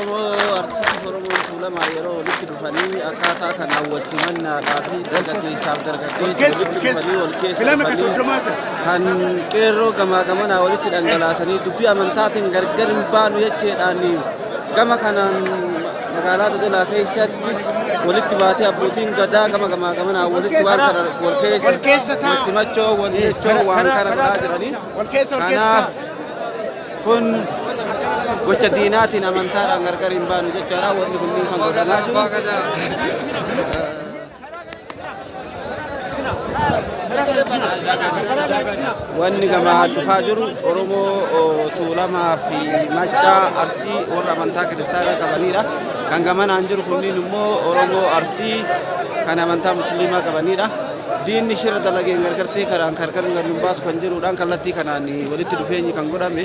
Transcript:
Oromoo Arsii, Oromoon Tuulamaa yeroo walitti dhufanii akkaataa kanaan wal simannaadhaa fi dargaggeessaaf dargaggeessi walitti dhufanii, wal keessa dhufanii, kan qeerroo gamaa gamanaa walitti dhangalaasanii, dubbii amantaatiin gargar hin baanu jecheedhaan gama kanaan magaalaa Dodolaa keessatti walitti baatee, abbootiin gadaa gama gamaa gamanaa walitti waan kana wal keessa wal simachoo, wal jechoo waan kana godhaa jiranii. Kanaaf kun gocha diinaatiin amantaadhaan gargar hin baanu jechaadha wanni kunniin kan godhamaa jiru. Wanni gamaa dhufaa jiru Oromoo Tuulamaa fi Maccaa Arsii warra amantaa kiristaanaa qabanidha. Kan gamanaan jiru kunniin immoo Oromoo Arsii kan amantaa musliimaa qabanidha. Diinni shira dalageen gargartee karaan gargar hin baasu kan jedhuudhaan kallattii kanaan walitti dhufeenyi kan godhame.